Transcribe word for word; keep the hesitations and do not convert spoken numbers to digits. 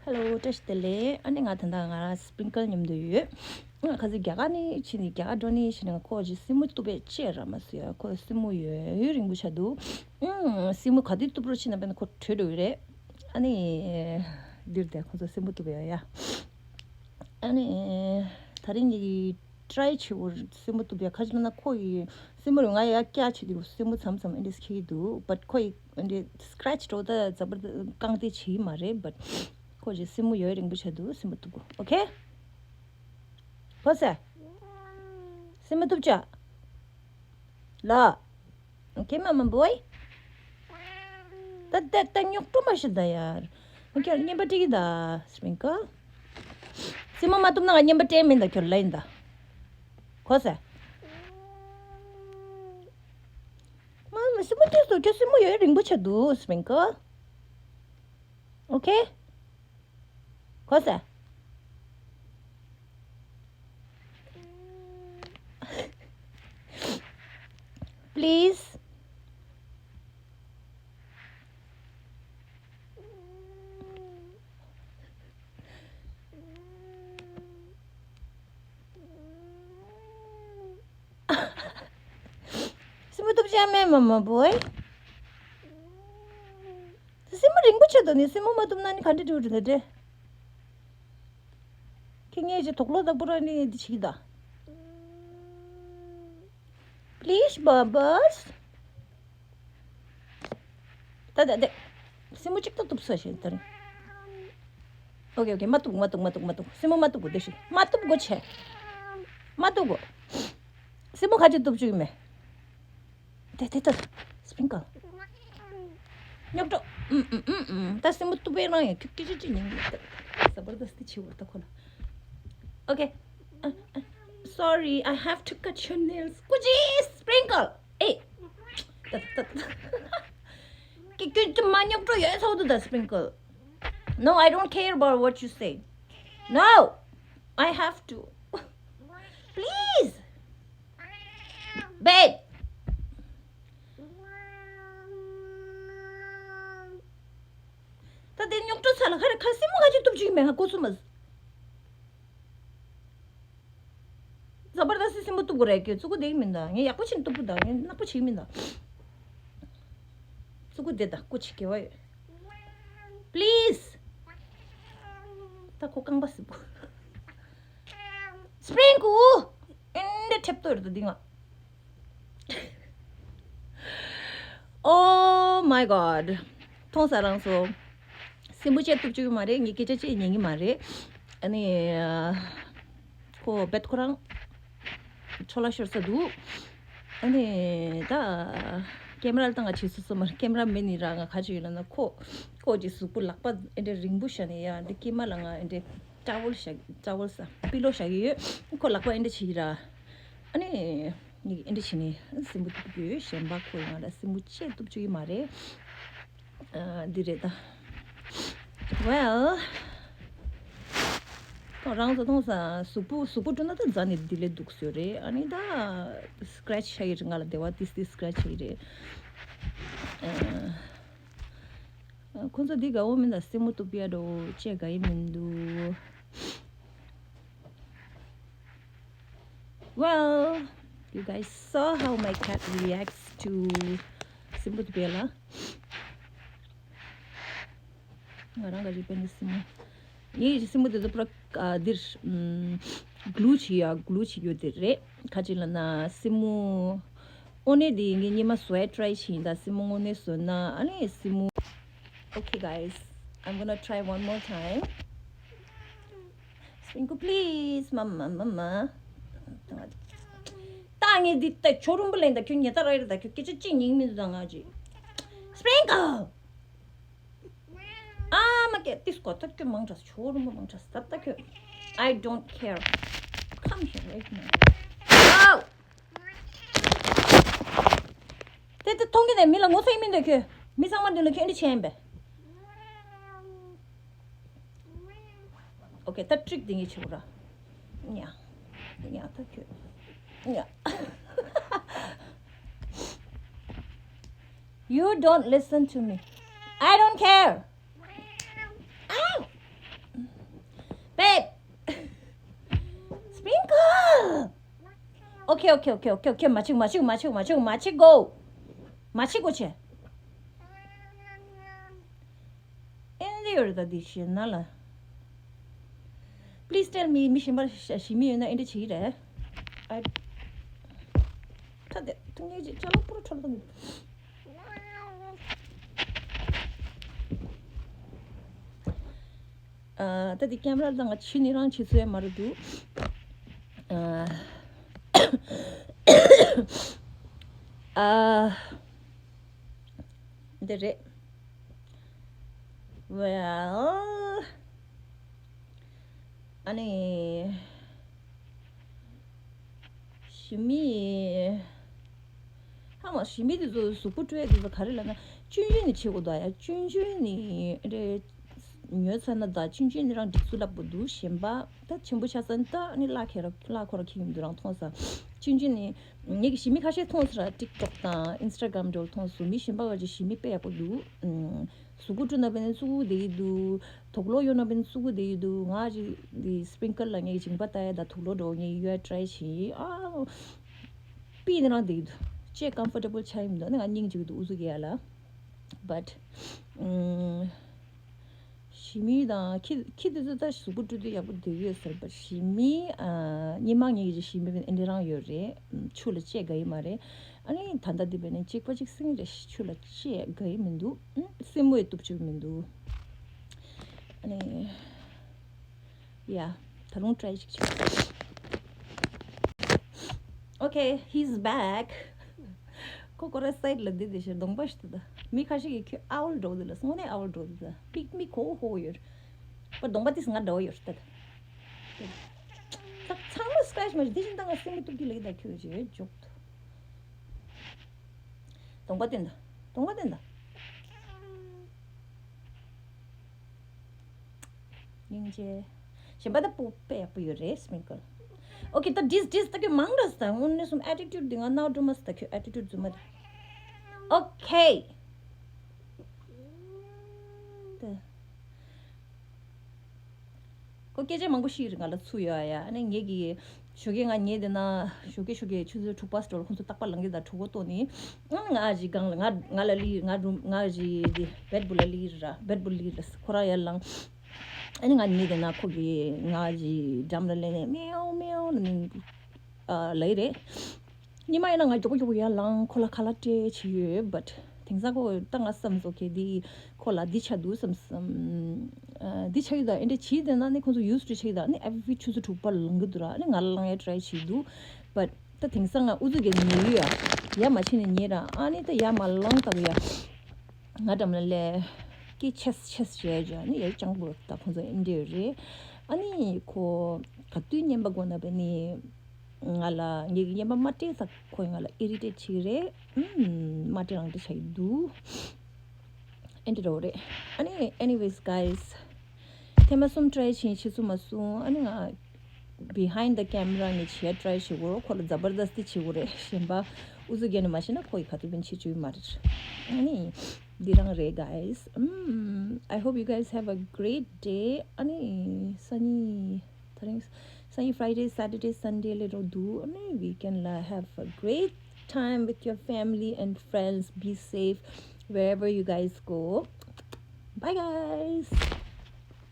Hello, བཀྲ་ཤིས་བདེ་ལེགས། ཨ་ནི་ང་ད་ལྟ་ང་རང་སི་པིང་ཀལ་མཉམ་དུ་ཡོད། ང་ཁ་སང་རྒྱ་གར་ནས་ཕྱིན་ནས་རྒྱ་གར་འགྲོ་ནས་ཕྱིན་ནས་ཁོ་ཅིག་སེན་མོ་གཏུབ་པའི་ལྕེ་ར་མ་སུ་ཡ། ཁོ་སེན་མོ་ཡོད་ཡོད་རིང་པོ་ཆགས་འདུག་ཨུམ། སེན་མོ་ག་དུས་གཏུབ་རོགས་བྱེད་ན་བས་ན་ཁོ་བྲོས་འགྲོ་གི་རེད། ཨ་ནི་འདིར་བསྡད་ཁོ་ཚོ་སེན་མོ་གཏུབ་ཡ་ཡ། ཨ་ནི་ད་རིང་ངས་ཀྱི་try བྱེད་དགོས། སེན་མོ་གཏུབ་ཡ། ཁ་ཅིག་ན་ཁོ་ཡི་སེན་མོ་རུ་ང་ཡ་ཀྱ་བྱེད་དུས་སེན་མོ་མཚམས་མཚམས་ཨེ་འདྲས་འཁྱེར་གྱི་འདུག but ཁོ་ཡི་ཨེ་འདྲས་scratch འགྲོ་ད་འཛམ་བུ་གླིང་བཀང་སྟེ་བྱེད་ཀྱི་མ་རེད། but ཁོ་ཅིག་སེན་མོ་ཡོད་རིང་པོ་ཆགས་འདུག་སེན་མོ་གཏུབ་དགོས། Okay? ཁོ་ས། སེན་མོ་གཏུབ་བྱ། ལ། Okay, mama boy. ད་ད་ད་རྙོག་དྲ་མ་བྱེད་ད་ཡར། ཁྱོད་རྔན་པ་སྤྲད་ཀྱི་ད་སི་པིང་ཀལ། སེན་མོ་མ་གཏུབ་ན་ང་རྔན་པ་སྤྲད་མིན་ད་ཁྱོད་ལ་ཡིན་ད། གོ་ས། མ་མ་སེན་མོ་གཏུབ་སོ་ཁྱོད་སེན་མོ་ཡོད་རིང་པོ་ཆགས་འདུག་སི་པིང་ཀལ། Okay? གོ་ས། Please. སེན་མོ་གཏུབ་བྱ་མེད་མ་མ་བོའི། སེན་མོ་རིང་པོ་ཆགས་འདུག་ནི། སེན་མོ་མ་གཏུབ་ན་ནི་ག་འདྲ་འགྲོ་འདྲ་འདྲ། ཁྱེད་ངས་ཅི་དོག་ལོ་དག་པོ་ར་ནི་འདི་བྱེད་ཀྱི་ད། Please, Bubbles. ད་ད་ད། སེན་མོ་གཅིག་ཏུ་གཏུབ་ས་ཞེས་ད་རེད། Okay, okay. མ་གཏུབ་མ་གཏུབ་མ་གཏུབ་མ་གཏུབ། སེན་མོ་མ་གཏུབ་དགོས་དེ་ཞིག་མ་གཏུབ་དགོས་ཆེ། མ་གཏུབ་དགོས། སེན་མོ་ཁ་ཅིག་གཏུབ་བཅུག་མེད། དེ་དེ་ད། སི་པིང་ཀལ། རྙོག་དྲ། ཨུམ་ཨུམ་ཨུམ་ཨུམ། ད་སེན་མོ་གཏུབ་པའི་རང་ཡང་ཁྱོད་སྐད་ཆ་ཅི་ཉན་གི་ད། ཟ་བར་ད་སྟི་ཆེ་བར་ད་ཁོ་ན། Okay. Uh, uh, sorry, I have to cut your nails. ཀུ་ཅི་སི་པིང་ཀལ། ཨེ། ད་ད་ད། ཀྱི་ཀྱི་ཀྱི་མ་རྙོག་དྲ་ཡོད་ཚོགས་འདུ་ད་སི་པིང་ཀལ། No, I don't care about what you say. No, I have to. Please. Babe. ད་དེ་རྙོག་དྲ་ཚ་ལ་ཁ་རེ་ཁ་སེན་མོ་ཁ་ཅིག་གཏུབ་བཅུག་མེད་ང་ཀོ་ཚུ་མ། ཟ་བར་ད་སི་སེན་མོ་གཏུབ་དགོས་རེད་ཀྱི་ཙུ་གུ་དེ་གི་མིན་ད། ངས་ཡག་པོ་ཕྱིན་གཏུབ་དགོས་ད། ངས་ནག་པོ་བྱེད་ཀྱི་མིན་ད། ཙུ་གུ་དེ་ད་ཀུ་ཅི་སྐྱེ་བ་ཡོད། Please. ད་ཁོ་རྐང་པ་སི་པིང་ཀལ། ཨིན་དེ་ཁྲེབ་ཏོ་ཡོད་ད་འདི་ང་། Oh my god. མཐོང་ས་རང་སོ། སེན་མོ་ཅེ་གཏུབ་བཅུག་གི་མ་རེད། ངས་སྐད་ཆ་ཅེ་ཉན་གི་མ་རེད། ཨ་ནི་ཁོ་བེད་ཁོ་རང་ཆོ་ལ་ཤོར་ས་འདུག་ཨ་ནི་ད་ཀེ་མ་ར་ལ་ད་ང་བྱེད་སུ་སོ་མ་རེད། ཀེ་མ་ར་མེན་ནི་ར་ང་ག་ཅིག་ཡོད་ན་ན་ཁོ་ཁོ་ཅིག་གཟུགས་པོ་ལག་པ་ཨེ་འདྲ་རིང་པོ་བཞག་ནས་ཡ་འདི་ཀེ་མ་ལ་ང་ཨེ་འདྲ་ཊ་ཝལ་བཞག་ཊ་ཝལ་ས་པི་ལོ་བཞག་གི་ཡོད། ཁོ་ལག་པ་ཨེ་འདྲ་བྱེད་ཀྱི་ར། ཨ་ནི་ངས་ཨེ་འདྲ་བྱས་ནས་སེན་མོ་གཏུབ་ཀྱི་ཡོད། གཞན་པ་ཁོ་ཡང་ལ་སེན་མོ་ཅེ་གཏུབ་བཅུག་གི་མ་རེད། ཨ་འདི་རེད་ད། Well. ཁོ་རང་ཚོ་མཐོང་ས་གཟུགས་པོ་གཟུགས་པོ་བཀྲུས་ན་ད་རྫ་ནས་འདི་ལས་སྡུག་སོ་རེད། ཨ་ནི་ད་སི་ཀེ་རེ་ཆི་ཆགས་ཀྱི་རེད། ང་ལ་བདེ་བ་ཏིས་ཏིས་སི་ཀེ་རེ་ཆི་ཆགས་ཀྱི་རེད། ཨ། ཁོ་ཚོ་འདི་དགའ་བོ་མིན་ད། སེན་མོ་གཏུབ་ཡ་འགྲོ་ཅེས་དགའ་ཡི་མི་འདུག Well, you guys saw how my cat reacts to སེན་མོ་གཏུབ་ཡ་ལ། ང་རང་ག་རེ་པན་སེན་མོ། ངའི་སེན་མོ་དེ་ཚོ་པུ་ར་འདིར་གླུ་བྱེད་ཡ་གླུ་བྱེད་ཡོད་དེ་རེད། ཁ་ཅིག་ལ་ན་སེན་མོ། དངོས་གནས་དེ་ངས་སྔོན་མ་བཟོ་ཡ་ཊ་རའི་བྱས་ཡིན་ད། སེན་མོ་དངོས་གནས་བཟོས་ན་ཨ་ནི་སེན་མོ། Okay, guys, I'm gonna try one more time. Sprinkle, please, mama, mama. ད་ངས་འདི་ལྟ་ཁྱོད་རུམ་བུ་ལེན་ད། ཁྱོད་ཉེ་ད་ར་ཡིར་ད། ཁྱོད་སྐད་ཆ་གཅིག་ཉིག་མི་འདུག་ད་ང་ཅི། Sprinkle. ཨ་མ་ཀེ་ཏིས་ཀོ་ད་ཁྱོད་མང་དྲགས། ཁྱོད་རུམ་བུ་མང་དྲགས་ད་ད་ཁྱོད། I don't care. Come here right now. Ow. དེ་དེ་མཐོང་གི་ནས་མི་ལ་ངོ་ཚ་ཡི་མི་འདུག་ཁྱོད། མི་ཚང་མ་འདི་ལ་ཁྱོད་འདི་བྱས་ཡིན་པས། Okay, ད་ཊིག་འདི་ངས་བྱེད་དགོས་ར། ཉ། ཉ་ད་ཁྱོད། ཉ། You don't listen to me. I don't care. Ow! ཨོ་ཁེ་ཨོ་ཁེ་ཨོ་ཁེ་ཨོ་ཁེ། མ་བྱེད་མ་བྱེད་མ་བྱེད་མ་བྱེད་མ་བྱེད་གོ། མ་བྱེད་གོ་བྱེད། ཨེ་འདི་ཡོད་རེད་ད་འདི་ཞེ་ན་ལ། Please tell me མི་གཞན་པ་ཞི་མི་ཡོད་ན་ཨེ་འདྲ་བྱེད་ཀྱི་རེད། ཨ། ཐ་དེ་ཐུང་ངེ་ཅིག་ཅ་ལག་པུ་ར་ཁྲོལ་དང་། ཨ། ད་དེ་ཀེམ་ར་ལ་ང་ཕྱི་ནས་རང་ཕྱི་ཚུལ་ཡ་མ་རེད་འདུག་ཨ། ཨ། འདི་རེད། Well། ཨ་ནི། ཞི་མི། ཧ་མ་ཞི་མི་དེ་ཚོ་གཟུགས་པོ་སྤྲོད་ཡ་དེ་ཚོ་ག་རེ་ལབ་ན། ཆུང་ཆུང་ནས་བྱེད་དགོས་འདུག་ཡ། ཆུང་ཆུང་ནས་རེད། ཉོས་ཚར་ན་ད་ཆུང་ཆུང་ནས་རང་སྒྲིག་སུ་ལབ་དགོས་འདུག་གཞན་པ་ད་ཆེན་པོ་ཆགས་ཚར་ན་ད་ནི་གླ་ཁེ་ར་གླ་ཁོ་ར་ཁེ་གི་མི་འདུག་རང་མཐོང་ས། ཆུང་ཆུང་ནས་ངེད་ཀྱི་ཞི་མི་ཁ་ཤས་མཐོང་ས་ར། ཊིག་ཊོག་དང་ཨིན་སི་ཊ་གྷ་རམ་འདྲ་བོ་མཐོང་སོང་། མི་གཞན་པ་བ་ཅིག་ཞི་མི་དཔེ་ཡག་པོ་འདུག་སུ་གུ་ཀྲུ་ན་བེན་སུ་གུ་དེ་ཡི་དུ། དོག་ལོ་ཡོ་ན་བེན་སུ་གུ་དེ་ཡི་དུ། ང་ཅི་དེ་སི་པི་རིང་ཀལ་ལ་ངས་ཞིང་པ་ལྟ་ཡ་ད་དོག་ལོ་འགྲོ་ངས་ཡོ་ཡ་ཊི་རའི་བྱེད་ཨ། པི་ནི་རང་དེ་ཡི་དུ། ཅེ་ཀམ་ཕོར་ཊེ་བལ་ཆ་ཡིན་དུ་ནི་ང་སྙིང་རྗེ་གི་དུ་ཨུ་ཟུ་གི་ཡ་ལ། བཊ། ཞི་མི་དང་ཁྱི་ཁྱི་དེ་ཚོ་ད་གཟུགས་པོ་བཀྲུས་དུས་ཡག་པོ་བསྡད་ཡོད་ཟེར་བ། ཞི་མི་ཨ། སྙེ་མ་ངེད་ཀྱི་ཞི་མི་ཨེ་འདྲ་རང་ཡོད་རེད། ཆུ་ལ་བཅད་དགའ་ཡི་མ་རེད། ཨ་ནི་ད་ལྟ་འདི་བས་ནས་གཅིག་པ་གཅིག་སྲིང་རེད། ཆུ་ལ་བཅད་དགའ་ཡི་མི་འདུག་སྲིན་མོ་ཡི་གཏུབ་བཅུག་མི་འདུག་ཨ་ནི། ཡ། ད་རུང་ཊི་རའི་ཞིག་བྱེད། Okay, he's back. ཁོ་ཁོ་ར་སའིཌ་ལ་འདི་འདི་ཞེས་གདོང་པ་ཞིག་ཏུ་ད། མི་ཁ་ཤས་ཀྱིས་ཁྱོད་ཨའུལ་འགྲོ་འདུག་ལ་སོང་ནས་ཨའུལ་འགྲོ་འདུག་ད། པིག་མི་ཁོ་ཧོ་ཡོད། པ་གདོང་པ་དེས་ང་འདྲ་བོ་ཡོད་ད། ད་ཚང་མ་སི་ཀེ་རེཆ་མ་ཞིག་འདི་བཞིན་ད་ང་སེམས་མི་ཐུབ་ཀྱི་ལ་ཡི་ད་ཁྱོད་ཀྱི་འཇོག་ད། གདོང་པ་བསྟན་ད། གདོང་པ་བསྟན་ད། སྙིང་རྗེ། གཞན་པ་ད་སྤུ་དཔེ་ཡག་པོ་ཡོད་རེད་སི་པི་རིང་ཀལ། ཨོ་ཁེ་ད་ཌིས་ཌིས་ད་ཁྱོད་མང་ར་ས་ད་དངོས་གནས་སུམ་ཨེ་ཊི་ཊུཌ་འདི་ང་ནའོ་འགྲོ་མ་ས་ད་ཁྱོད་ཨེ་ཊི་ཊུཌ་རྫུན་མ་ད། ཨོ་ཁེ། ད། ཁོ་སྐད་ཆ་མང་པོ་ཤེས་རེད་ང་ལ་ཚུར་ཡོད་ཨ་ཡ། ཨ་ནི་ངེད་ཀྱི་ཞོགས་ཀས་ང་ཉལ་བསྡད་ན་ཞོགས་ཀས་ཞོགས་ཀས་ཆུ་ཚོད་དྲུག་པ་ཙམ་ལ་ཁོང་ཚོ་རྟག་པར་ལངས་ཀྱི་ད་གྲོད་ཁོག་ལྟོགས་ནི། ཨ་ང་ཅིག་སྒང་ལ་ང་ང་ལ་ལི་ང་རུམ་ང་ཅིག་དེ་བེཌ་བུ་ལ་ལི་ར་བེཌ་བུ་ལི་ར་ཁོ་རང་ཡར་ལངས། ཨ་ནི་ང་ཉལ་བསྡད་ན་ཁོ་གིས་ང་ཅིག་འགྲམ་ལ་སླེབས་ནས་མེའོ་མེའོ་ལ་ནི་ཨ་ལབ་ཀྱི་རེད། ཉི་མ་ཡིན་ན་ང་མགྱོགས་པོ་མགྱོགས་པོ་ཡར་ལངས་ཁོ་ལ་ཁ་ལག་སྤྲད་བྱེད་ཡོད། བཊ་དེང་སང་ཁོ་ད་ང་བསམ་སོང་ཁེ་འདི་ཁོ་ལ་འདི་ཆགས་འདུག་བསམ་བསམ། ཨ་འདི་ཆགས་ཡོད་ད་ཨེ་འདྲ་བྱེད་བསྡད་ན་ནི་ཁོ་ཚོ་ཡུ་སི་ཊུ་ཆགས་ཡོད་ད་ནི་ཨེ་ཝི་ཆུ་ཚོད་དྲུག་པར་ལངས་གི་འདུག་ར། ཨ་ནི་ང་ལ་ལངས་ཡ་ཊི་རའི་བྱེད་འདུག་བཊ་ད་དེང་སང་ང་ཨུ་ཚུགས་རྒྱག་ནས་ཉལ་ཡོད་ཡ། ཡར་མ་ཕྱིན་ནས་ཉལ་ར། ཨ་ནི་ད་ཡར་མ་ལངས་ད་གི་ཡ། ང་འགྲམ་ལ་སླེབས། ཀི་ཆེས་ཆེས་བྱས་བྱས་ནི་ཡར་སྤྱང་པོ་ད་ཁོང་ཚོ་ཨེ་འདྲ་ཡོད་རེད། ཨ་ནི་ཁོ་ག་དུས་བརྙན་པ་དགོས་ན་བས་ནི། ང་ལ་ངེད་ཀྱི་བརྙན་པ་མ་སྤྲད་ས་ཁོས་ང་ལ་ཨི་རི་ཊེཊ་བྱེད་ཀྱི་རེད། ཨུམ། མ་སྤྲད་རང་སྤྲད་བྱ་ཡི་འདུག་ཨེ་འདྲ་རོ་རེད། ཨ་ནི་anyways guys ཐེངས་མ་གསུམ་ཊི་རའི་བྱས་ཕྱི་ཚུལ་མ་སོང་། ཨ་ནི་ང་behind the camera ངས་བྱེད་ཡ་ཊི་རའི་བྱེད་དགོས་རོ། ཁོ་ལ་ཛ་བར་དསྟི་བྱེད་དགོས་རེད། གཞན་པ་ཨུ་ཚུགས་རྒྱག་ནས་མ་བྱས་ན་ཁོ་ཡི་ག་དུས་བན་བྱེད་བཅུག་ཡི་མ་རེད། ཨ་ནི་འདི་རང་རེད་guys. ཨུམ། I hope you guys have a great day. ཨ་ནི་སང་ཉིན། ད་རིང་སང་ཉིན་Friday, Saturday, Sunday ལ་རོ་འདུག་ཨ་ནི་weekend ལ་have a great time with your family and friends. Be safe wherever you guys go. Bye guys.